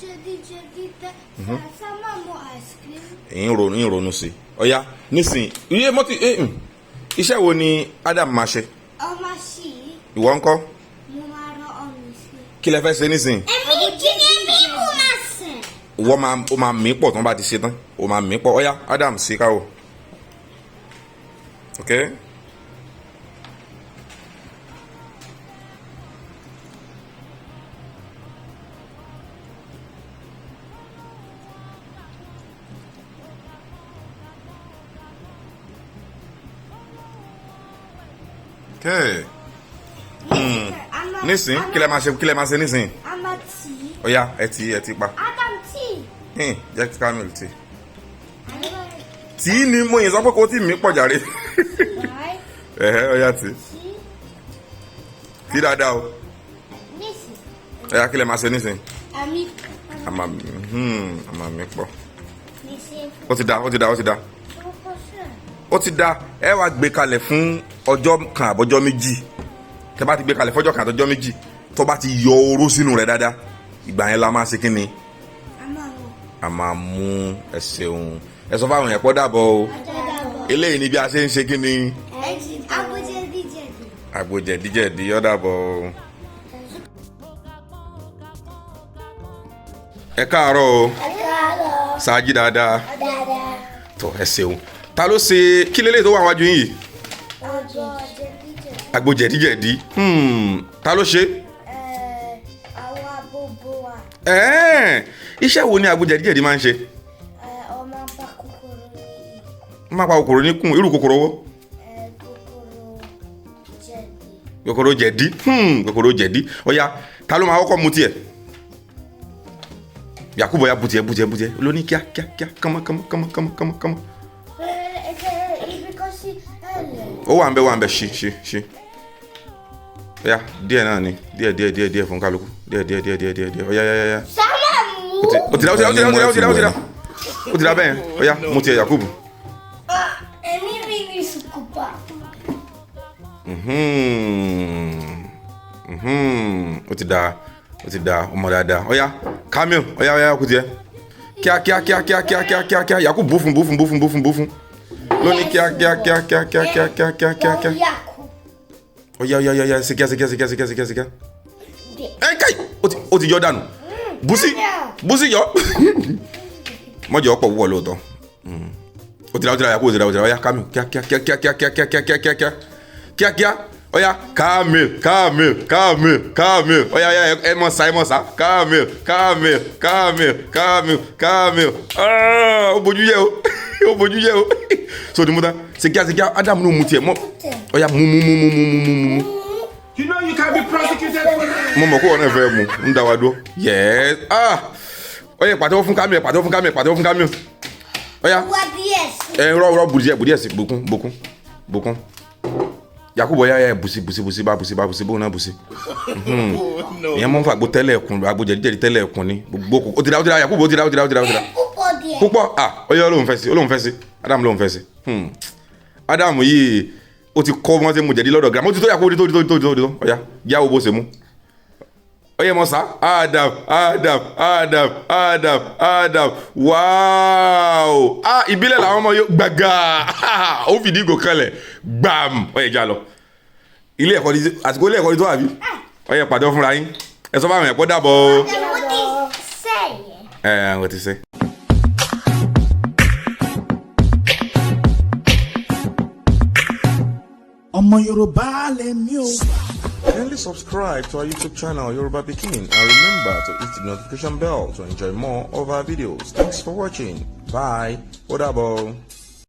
Jẹ̀díjẹ̀dí tẹ sámà mú ice cream. Ń ronú sí i. Ọ̀ya nísìn iye mọ́tì, iṣẹ́ wo ni Adam máa ṣe? Ọmọ sí i. Ìwọ ńkọ́? Mo máa rọ ọmọ sí i. Kí lẹ fẹ́ ṣe nísìn? Èmi kí ni bí mo máa sìn. Ìwọ máa, ó máa mí pọ̀ tí wọ́n bá ti ṣe tán, ó máa mí pọ̀. Ọ̀ya Adam, sí káwọ̀. Ok. Ok. Nísìn, kí lẹ máa ṣe? Kí lẹ máa ṣe nísìn? A máa tì í. Ọ̀ya, ẹ ti pa. Adam tì í. Jẹ́ kí Kamil tì tí ni mo yìn sọ pé kó tí mi pọ̀ jàre. Ẹ̀hẹ́, ọ̀ya, tì tí dáadáa o. Nísìn. Ọ̀ya, kí lẹ máa ṣe nísìn? Àmì. A máa mi pọ̀. Nísìn. Ó ti da, ó ti da, ó ti da, ó ti da. Ẹ wá gbé kalẹ̀ fún ọjọ́ kan àbọ̀jọ́ 2. Tẹ bá ti gbé kalẹ̀ fọ́jọ́ kan àtọjọ́ 2, tó bá ti yọ oró sínú rẹ̀ dáadáa, ìgbà yẹn la máa ṣe kí ni? A máa mú. A máa mú. Ẹ ṣeun. Ẹ sọ fáwọn yẹn pọ́ dàbọ̀ o. Eléyìí ni bí a ṣe ń ṣe kí ni? Àgbo jẹ̀díjẹ̀dí. Àgbo jẹ̀díjẹ̀dí. Ó dàbọ̀ o. Ẹ káàárọ̀ o. Ṣáájú dáadáa. Dáadáa. Tó, ẹ ṣeun. Ta ló ṣe kí lélẹ́yìí tó wà wájú yín yìí? Àgbo jẹ̀díjẹ̀dí. Àgbo jẹ̀díjẹ̀dí. Ta ló ṣe? Àwọn abobo wa. Ẹ̀ẹ́n, iṣẹ́ wo ni àgbo jẹ̀díjẹ̀dí máa ń ṣe? Ọ máa ń pa kòkòrò ní ikùn. Ń máa pa kòkòrò níkùn. Irú kòkòrò wo? Kòkòrò jẹ̀dí. Kòkòrò jẹ̀dí. Kòkòrò jẹ̀dí. Ọ̀ya, ta ló máa kọ́kọ́ mu tiẹ̀? Yakubu, ọ̀ya, bu tiẹ̀, bu tiẹ̀, bu tiẹ̀ lóní kíá kíá kíá, kánmọ́ kánmọ́ kánmọ́ kánmọ́ kánmọ́ kánmọ́. Ibi kò sí ẹ̀lẹ̀. Ó wà ń bẹ, wà ń bẹ. Ṣí, ṣí, ṣí. Ọ̀ya, díẹ̀ náà ni, díẹ̀ díẹ̀ díẹ̀ díẹ̀ fún kálukú, díẹ̀ díẹ̀ díẹ̀ díẹ̀ díẹ̀ díẹ̀. Ọ̀ya, ọ̀ya, ọ̀ya. Sámà mú. Ó ti dá, ó ti dá, ó ti dá, ó ti dá, ó ti dá, ó ti dá, ó ti dá bẹ́ẹ̀. Ọ̀ya, mu tiẹ̀, Yakubu. Èmi rí ní sùkúpa. Ó ti da, ó ti da, ọmọ dáadáa. Ọ̀ya Kamil, ọ̀ya, ọ̀ya, kò tiẹ̀ kíá kíá kíá kíá kíá kíá kíá kíá. Yakubu, bú fún, bú fún, bú fún, bú fún, bú fún lóní kíá kíá kíá kíá kíá kíá kíá kíá kíá kíá. Ọ̀ya, ọ̀ya, ọ̀ya, ṣe kíá, ṣe kíá, ṣe kíá, ṣe kíá, ṣe kíá, ṣe kíá. Ẹ káì, ó ti yọ dànù. Bùsí, bùsí, yọ mọ́jọ ọ̀pọ̀ wúwọ̀ lóòótọ́. Ó ti da, ó ti da, Yakubu, ó ti da, ó ti da. Ọ̀ya Kamil, kíá kíá kíá kíá kíá kíá kíá kíá kíá kíá kíá kíá kíá. Ọ̀ya Kamil, Kamil, Kamil, Kamil. Ọ̀ya, ọ̀ya, ẹ mọ̀ sá, ẹ mọ̀ sá. Kamil, Kamil, Kamil, Kamil, Kamil. Ah, ó bójú yẹ o, ó bójú yẹ o. So ni mo ta ṣe kíá, ṣe kíá. Ádámù ní mu tiẹ̀ mọ́. Ọ̀ya, mú, mú, mú, mú, mú, mú, mú, mú. You know you can be prosecuted for that. Mo mọ̀ kó wọn náà fẹ́ mu ń da wa dúró. Yẹ́ẹ́, ah, ọ̀ya, pàtẹ́wọ́ fún Kamil, pàtẹ́wọ́ fún Kamil, pàtẹ́wọ́ fún Kamil. Ọ̀ya. Wá díẹ̀ sí. Ẹ rọ rọ, bùdíẹ̀, bùdíẹ̀ sí. Bùkún, bùkún, bùkún. Yakubu, ọ̀ya, ọ̀ya, bùsí, bùsí, bùsí, bá bùsí, bá bùsí, bóun náà bùsí. Ìyẹn mọ́ ń fa àgbo tẹ́lẹ̀ ẹ̀kún, àgbo jẹ̀díjẹ̀dí tẹ́lẹ̀ ẹ̀kún ni gbogbo kò. Ó ti da, ó ti da, Yakubu, ó ti da, ó ti da, ó ti da, ó ti da. Púpọ̀ díẹ̀. Púpọ̀. Ah, ọ̀ya, olóhùn fẹ́ sí, olóhùn fẹ́ sí. Adam lóhùn fẹ́ sí. Adam yìí, ó ti kọ́ wọ́n ti mú jẹ̀dí lọ́dọ̀ grandma. Ó ti tó, Yakubu, ó ti tó, ó ti tó, ó ti tó, ó ti tó. Ọ̀ya, yá wo bó ṣe mú. Ọ̀ya, mọ̀ sá. Adam, Adam, Adam, Adam, Adam, wow! Ah, ìbílẹ̀ làwọn ọmọ yóò gbàgà. Ó fìdí ìgò kanlẹ̀ gbàm. Ọ̀ya, ìjà lọ ilé ẹ̀kọ́ ní àsìkò ilé ẹ̀kọ́ ní tó àbí. Ọ̀ya, pàdé fúnra yín. Ẹ sọ fáwọn ẹ̀kọ́ dàbọ̀ o. Mo ti sẹ́yìn. Ẹ ẹ wọ́n ti ṣe. Ọmọ Yorùbá lèmi o. Kindly subscribe to our YouTube channel Yoruba Pikin and remember to hit the notification bell to enjoy more of our videos. Thanks for watching. Bye. Ó dàbọ̀.